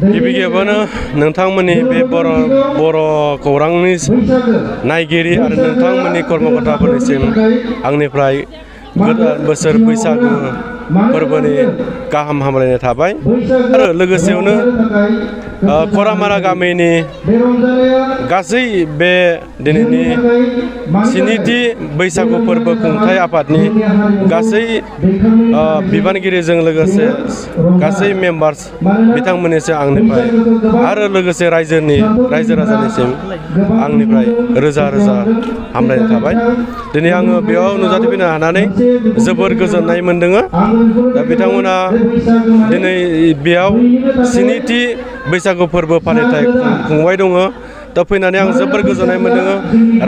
गिबि गिबियावनो नोंथांमोननि बे बर' खौरांनि नायगिरि आरो नोंथांमोननि कर्मकर्ताफोरनिसिम आंनिफ्राय गोदान बोसोर बैसागु फोरबोनि गाहाम हामलायनाय थाबाय आरो लोगोसेयावनो खरामारा गामिनि गासै बे दिनैनि स्निथि बैसागु फोरबो खुंथाय आफादनि गासै बिबानगिरिजों लोगोसे गासै मेम्बार्स बिथांमोननिसिम आंनिफ्राय आरो लोगोसे रायजो राजानिसिम आंनिफ्राय रोजा रोजा हामलायनाय थाबाय। दिनै आङो बेयाव नुजाथिफैनो हानानै जोबोर गोजोननाय मोनदों। दा बिथांमोना दिनै बेयाव स्निथि बैसागु फोरबो फालिथाय खुंबाय दङ। दा फैनानै आं जोबोर गोजोननाय मोनदों।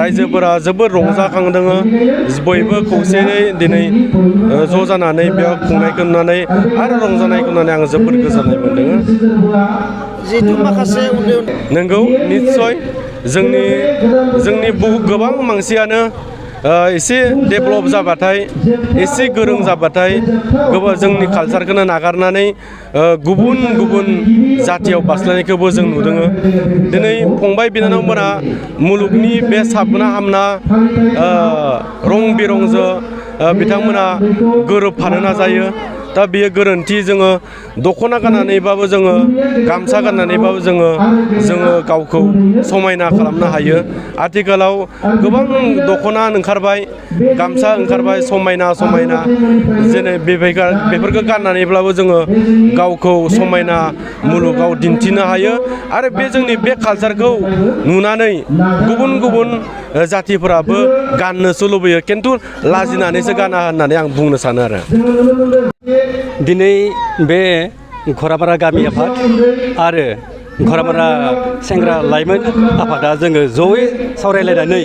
रायजोफोरा जोबोर रंजाखांदों। बयबो खौसेयै दिनै ज' जानानै बेयाव खुंनायखौ नुनानै आरो रंजानायखौ नुनानै आं जोबोर गोजोननाय मोनदों। जिहेतु माखासे नंगौ निस्सय जोंनि गोबां मानसियानो एसे डेभेलप जाबाथाय एसे गोरों जाबाथाय जोंनि कालचारखौनो नागारनानै गुबुन गुबुन जाथियाव बास्लायनायखौबो जों नुदों। दिनै फंबाय बिनानावमोना मुलुगनि बे साबना हामना रं बिरंजों बिथांमोना गोरोबफानो नाजायो। दा बेयो गोरोन्थि। जोङो दख'ना गाननानैबाबो जोङो गामसा गाननानैबाबो जोङो गावखौ समायना खालामनो हायो। आथिखालाव गोबां दख'ना ओंखारबाय, गामसा ओंखारबाय, समायना जेरै बेफोरखौ गाननानैब्लाबो जोङो गावखौ समायना मुलुगाव दिन्थिनो हायो। आरो बे जोंनि बे कालचारखौ नुनानै गुबुन गुबुन जाथिफोराबो गाननोसो लुबैयो, खिन्थु लाजिनानैसो गाना होननानै आं बुंनो सानो आरो। दिनै बे घरामारा गामि आफाद आरो घरामारा सेंग्रा लाइमोन आफादा जोङो जयै सावरायलायनानै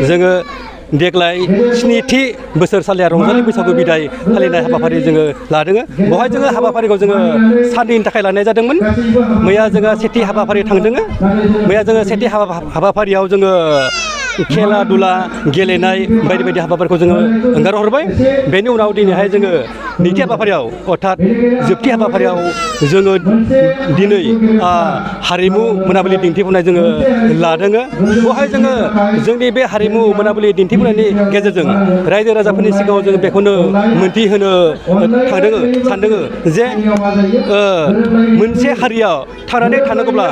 जोङो देग्लाय स्निथि बोसोरसालिया रंजालि बैसागु बिदाय फालिनाय हाबाफारि जोङो लादों। बेवहाय जोङो हाबाफारिखौ जोङो साननैनि थाखाय लानाय जादोंमोन। मैया जोङो सेथि हाबाफारि थांदों। मैया जोङो सेथि हाबाफारियाव जोङो खेला दुला गेलेनाय बायदि बायदि हाबाफारिखौ जोङो एंगारहरबाय। बेनि उनाव दिनैहाय जोङो नैथि हाबाफारियाव अर्थात जोबथि हाबाफारियाव जोङो दिनै हारिमु मोनाबिलि दिन्थिफुंनाय जोङो लादों। बेवहाय जोङो जोंनि बे हारिमु मोनाबिलि दिन्थिफुंनायनि गेजेरजों रायजो राजाफोरनि सिगाङाव जोङो बेखौनो मोनथिहोनो सानदों जे मोनसे हारिया थांनानै थानांगौब्ला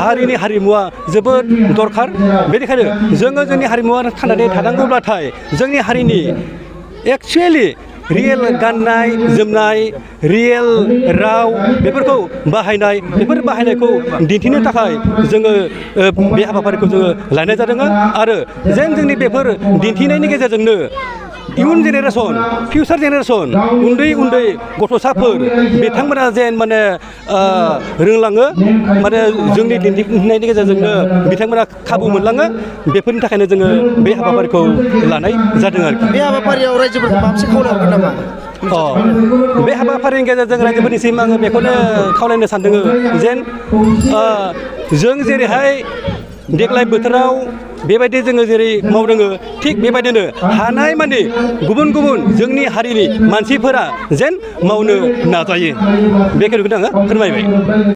हारिनि हारिमुवा जोबोद दरखार। बेनिखायनो जोङो जोंनि हारिमुवा थांनानै थानांगौब्लाथाय जोंनि हारिनि एक्सुवेलि रियेल गाननाय जोमनाय, रियेल राव बेफोरखौ बेफोर बाहायनायखौ दिन्थिनो थाखाय जोङो बे हाबाफारिखौ जोङो लानाय जादों। आरो जोंनि बेफोर दिन्थिनायनि गेजेरजोंनो इयुन जेनेरेसन, फिउचार जेनेरेसन, उन्दै गथ'साफोर बिथांमोना जेन माने रोंलाङो, माने जोंनि दिन्थिफुंनायनि गेजेरजोंनो बिथांमोना खाबु मोनलाङो। बेफोरनि थाखायनो जोङो बे हाबाफारिखौ लानाय जादों आरोखि। बे हाबाफारियाव रायजोफोरखौ माबा मोनसे खावलायहरगोन नामा? बे हाबाफारिनि गेजेरजों रायजोफोरनिसिम आङो बेखौनो खावलायनो सानदों जेन जों जेरैहाय देग्लाय बोथोराव बेबायदि जोङो जेरै मावदों थिग बेबायदिनो हानाय मानि गुबुन जोंनि हारिनि मानसिफोरा जेन मावनो नाजायो। बेखिनिखौनो आङो फोरमायबाय।